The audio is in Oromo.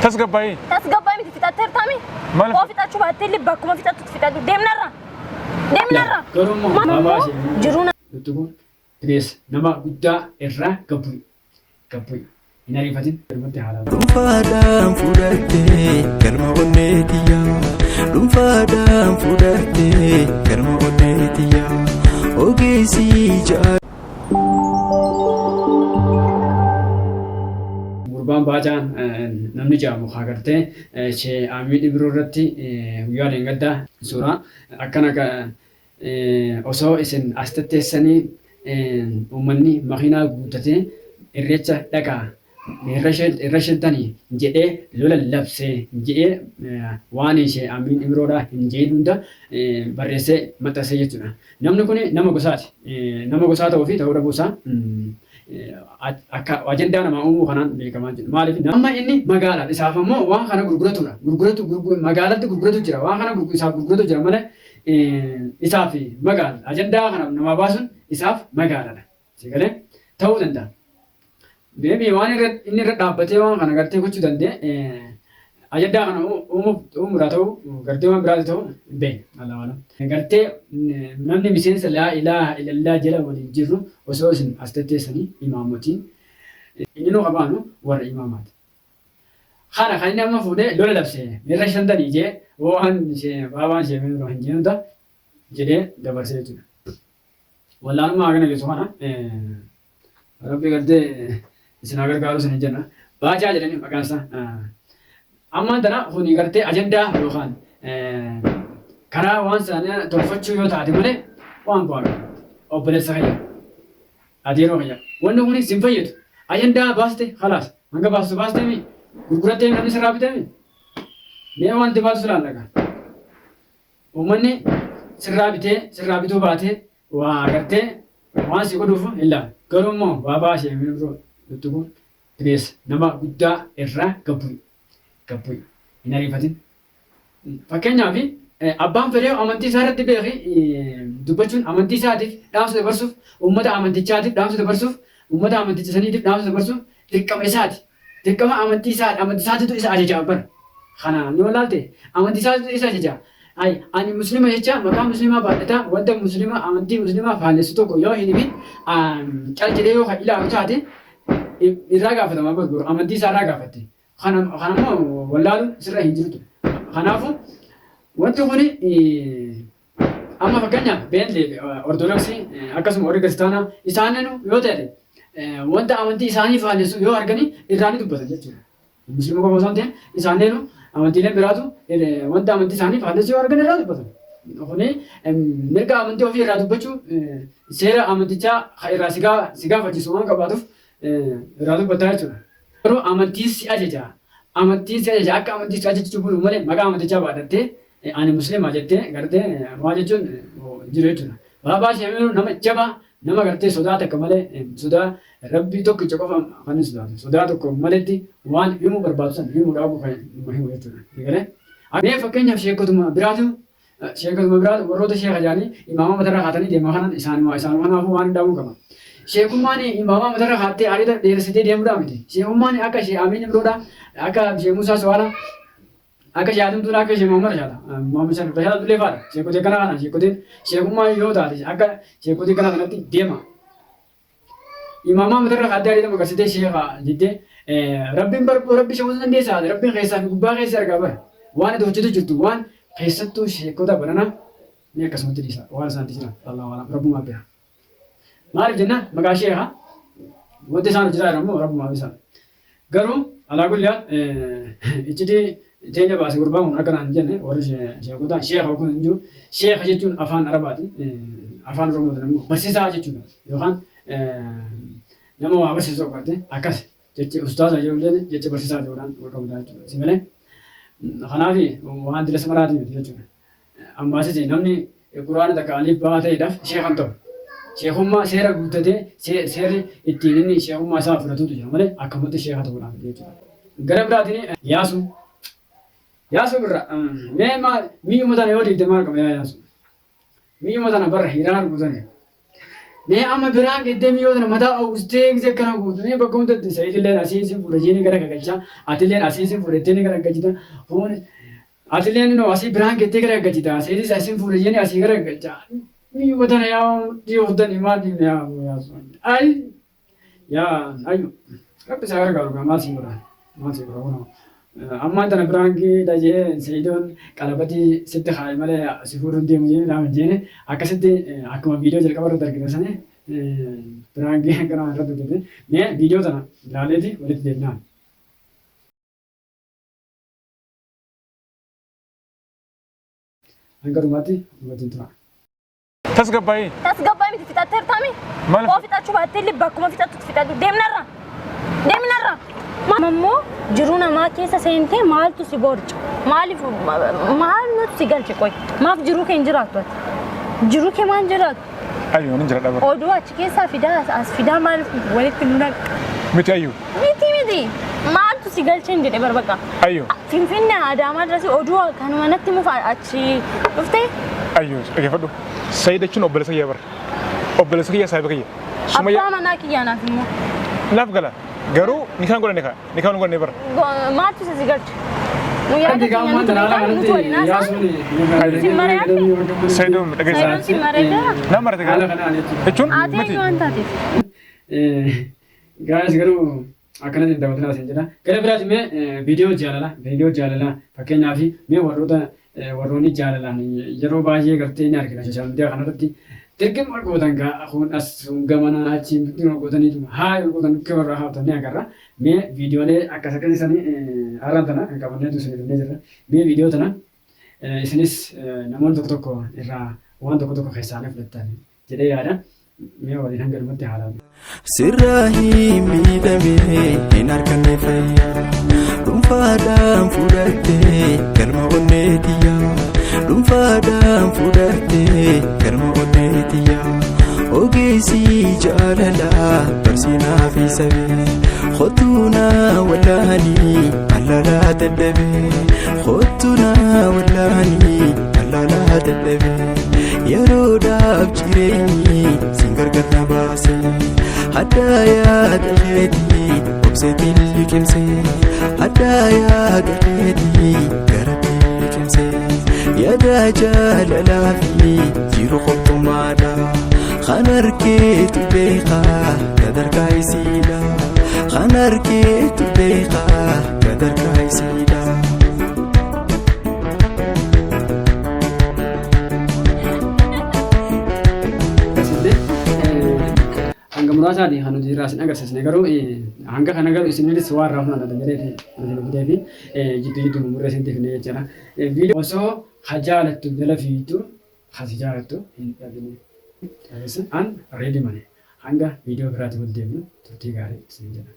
Tasgabbaa'ii. Tasgabbaa'ii miti fixatteertaami. Maal Koo fixachuu baattee illee bakkuma fixattutti fixadhu. Deemnarra. Deemnarra. Garuu immoo Maal baabaa immoo ishee jiruu nutti kun please nama guddaa irraa gabbu'i gabbu'i hin ariifatin irratti haalaan. Dhuunfaadhaan fudhattee galma onnee tiyyaa. Dhuunfaadhaan fudhattee galma onnee tiyyaa. Ogeessi jaalala. Gurbaan Baacaan namni jedhamu haa gartee Shee Amiin Ibroo irratti guyyaa dheengaddaa suuraa akkana osoo isin as tetteessanii uummanni makiinaa guuttatee irreecha dhaqaa hin rashantanii jedhee lola labse jedhee waan Shee Amiin Ibroodhaa hin jedhin hunda barreessee maxxansee jechuudha. Namni kun nama gosaati. Nama gosaa ta'uu fi ta'uu dhabuu isaa akka ajandaa namaa uumuu kanaan beekamaa jira. Maaliif amma inni magaalaadha. Isaaf ammoo waan kana gurguratudha. Gurguratu magaalatti gurguratu jira. Waan kana isaaf gurguratu jira malee isaaf magaala. Ajandaa kana namaa baasuun isaaf magaaladha. Si galee ta'uu danda'a. Maybe waan irra inni irra dhaabbatee waan kana gartee gochuu danda'e ajandaa kana uumuuf uumuudhaa ta'uu gartee waan biraati ta'uu hin beekne. Allahu alam. Gartee namni miseensa laa ilaaha illallah jala waliin jirru osoo isin as tetteessanii imaamotiin inni nu qabaanu warra imaamaati. Kana kan inni amma fuudhee lola labse irra shantanii jee waan baabaan ishee hin jeenuta jedhee dabarsee jechuudha. Wallaalummaa hagana geessu kana Rabbi gartee isin haa gargaaru isin jenna. Baacaa jedhanii maqaan isaa. Ammaan tana kuni gartee ajandaa yookaan karaa waan isaanii tolfachuu yoo taate malee waan bu'aa qabu. Obboleessa kiyya. Adeeroo kiyya. Wanni kuni sin fayyadu. Ajandaa baaste khalaas. Hanga baastu baastee mi? Gurgurattee namni sirraa bitee mi? Mee wanti baastu laalla gaa. Uummanni sirraa bitee sirraa bituu baatee waa agartee waan si godhuuf hin laalu. Garuu immoo baabaa ishee biroo tuttuquun please nama guddaa irraa gabbu'i. Gabbu'i. Hin ariifatin. Fakkeenyaaf abbaan fedhee amantii isaa irratti beeki dubbachuun amantii isaatiif dhaamsa dabarsuuf uummata amantichaatiif dhaamsa dabarsuuf uummata amanticha saniitiif dhaamsa dabarsuuf dirqama isaati. Dirqama amantii isaa amantii isaatitu isa ajaja bar. Kana yoo laalte amantii isaatitu isa ajaja. Ay ani muslima jecha maqaa muslimaa baadhataa wanta muslima amantii muslimaa faallessu tokko yoo hin himin cal jedhee yoo kan ilaalu taate irraa gaafatama bar boru amantii isaa irraa gaafatte. Kana kana immoo wallaaluun sirra hin jirtu. Kanaafuu wanti kuni Amma fakkeenyaaf Beenxee fi Ortodoksii akkasuma warri kiristaanaa isaaninu yoo ta'e wanta amantii isaanii faallessu yoo arganii irraa ni dubbatan jechuudha. Musliima qofa osoo hin ta'in isaaninu amantiileen biraatu wanta amantii isaanii faallessu yoo argan irraa dubbatan. Kuni mirga amantii ofii irraa dubbachuu seera amantichaa irraa si gaafachiisu waan qabaatuuf irraa dubbataa jechuudha. Garuu amantiin si ajaja. Amantiin si ajaja akka amantiin si ajajju bulu malee maqaa amantichaa baadhattee ani muslima jettee gartee waa jechuun jiru jechuudha. Baabaa Sheemiru nama jabaa nama gartee sodaa takka malee sodaa rabbii tokkicha qofa kan hin sodaatu. Sodaa tokko maletti waan himuu barbaadu san himuudhaaf kan himu jechuudha. Egalee mee fakkeenyaaf sheekotuma biraatu sheekotuma biraatu warroota sheeka jedhanii imaama matarra kaatanii deemaa kanan isaanuma isaanuma kanaafuu waan dhaabuu qaba. Sheekummaan imaama matarra kaattee areeda dheeressitee deemuudhaa miti. Sheekummaan akka shee Amiin Ibroodhaa akka shee Muusaa Suwaalaa Akka ishee hatumtuun akka ishee Muhammad Rashaada. Muhammad Shan Rashaada Abdullee faadha. Sheekotii akkana kana sheekotiin sheekummaa yoo taate akka sheekotii kana kanatti deema. Imaamaa matarra kaatee adeema maqasitee sheeka jettee rabbiin bar rabbi sheekota dandeessaa rabbiin keessaa fi gubbaa keessa argaa bara. Waan ati hojjetu jirtu waan keessattuu sheekota barana ni akkasumatti dhiisa waan isaan itti jiran Allahu alam rabbumaa beeka. Maaliif jennaan maqaa sheeka wanti isaan hojjetaa jiran immoo rabbumaa bisa. Garuu alaa kulli haal iccitii teenya baase gurbaan kun akka naan hin jenne warri sheekotaa sheeka kun hin jiru. Sheeka jechuun afaan Arabaati. Afaan Oromootiin ammoo barsiisaa jechuudha. Yookaan nama waa barsiisu tokko gartee akkas jechi ustaaza jedhullee jecha barsiisaa jedhuudhaan wal qabata jechuudha. Si malee kanaaf waan dila samaraatii miti jechuudha. Ammaasisi namni Qur'aana takka aliif ba'aa ta'eedhaaf sheeka hin ta'u. Sheekummaa seera guuttatee seerri ittiin inni sheekummaa isaa fudhatuutu jira malee akkamatti sheeka ta'uudhaaf jechuudha. Gara biraatiin Yaasuu Yaasuu birra mee maal miyyuma tana yoo diigde maal qaba yaa Yaasuu miyyuma tana barra hiraar guutanii. Mee amma biraan geddee miyyoo tana mataa uwwistee gisee akkana gootu mee bakka hundatti Sa'iidilleen asii si fuudha jeeni gara gagalcha atilleen asii si fuudha jetteeni gara galchita foon atilleen no asii biraan geddee gara galchita Sa'iidis asii fuudha jeeni asii gara galcha miyyoo tana yaa dhiyootani maal dhiibne yaa yaa ay Yaa ayyu rabbi isaa gargaaru gaa maal siin godha maal siin godha kunoo ammaan tana biraankii dhajee Sa'idoon qalabatii sitti kaaye malee si fuudhuu hin deemu jeen laama jeene akkasitti akkuma viidiyoo jalqaba irratti argite sani biraankii akkanaa irratti hojjete mee viidiyoo tana ilaaleeti walitti deebinaa. Hanga dhumaatti wajjin tura. Tasgabbaa'ii. Tasgabbaa'ii miti fixatteertaami. Maal? Koo fixachuu baattee illee bakkuma fixattutti fixadhu. Deemnarra. Deemnarra. Ammoo jiruu namaa keessa seentee maaltu si borca? Maaliif maal nuti si galche qoy? Maaf jiruu kee hin jiraattu ati? Jiruu kee maal jiraattu? Ayyuu nin jira bara. Oduu achi keessaa fidaa as fidaa maaliif walitti nu naqxa? Miti ayyuu. Miti miti. Maaltu si galcheen jedhe barbaqa. Ayyuu. Finfinnee Adaamaa dirasi oduu kanuma natti mufa achi dhuftee Ayyuu dhaggeeffadhu. Sayid jechuun obboleessa kiyya bara. Obboleessa kiyya saahiba kiyya. Sumayya abbaa manaa kiyyaa naaf immoo. naaf gala. Garuu nikaan godhanne kaa. Nikaan godhanne bara. Maaltu isa si galche? Nu yaada Wanti keenya gaammaa nutu tana haala beekaa nutu waliin kanatti haasa'aa. yaasuun Sin mari'atte? Sayidoon dhageessa. Sayidoon sin mari'ateera? Nama marate Haala gaa. kanaan jechuudha. Jechuun Ati miti. eenyu waan taateef? Gaayis garuu akkanatti hin taphatinaa isin jedha. Gara biraati mee viidiyoo jaalala viidiyoo jaalalaa fakkeenyaaf mee warroota warroonni jaalalaan yeroo baay'ee gartee ni argina sooshaal miidiyaa kanarratti dirqama ol gootan gaa kun as kun gamana achiin bittiin ol gootanii haa ol gootan dhukkee warra haaftan ni agarra. Mee viidiyoolee akkas akkasii sanii har'aan tana kan qabanneetu isin dhufnee jirra. Mee viidiyoo tana isinis namoonni tokko tokko irraa waan tokko tokko keessaa ni fudhattan jedhee yaada. Mee waliin hanga dhumatti haa ilaallu. Sirraa hin miidhame hin arganne fayyaa dhuunfaadhaan fudhattee galma onnee tiyyaa dhuunfaadhaan fudhattee galma onnee tiyyaa ogeessi jaalalaa barsiinaa fi sabee kottuunaa wallaanii allalaa dadhabee kottuunaa wallaanii allalaa dadhabee. Yeroodhaaf jireenyi siin gargar na baase haddaa yaada keetii obseetiin liqimse haddaa yaada keetii garatti liqimse yaada jaalalaa fi jiru qoftummaadha kan argeetu beeka sadarkaa isiidha kan argeetu beeka sadarkaa isiidha. agarsiisne hanga muraasaati kan nuti irraa isin agarsiisne garuu hanga kana garuu isinis waa irraa funaannatan jedhee nuti fidee fi jidduu jidduu murree isinitti fidne jechuudha. Viidiyoo osoo ha jaalattu jala fiigdu ha si jaalattu hin dhabini. An reedi mane hanga viidiyoo biraatti wal deemnu turtii gaarii isin jedha.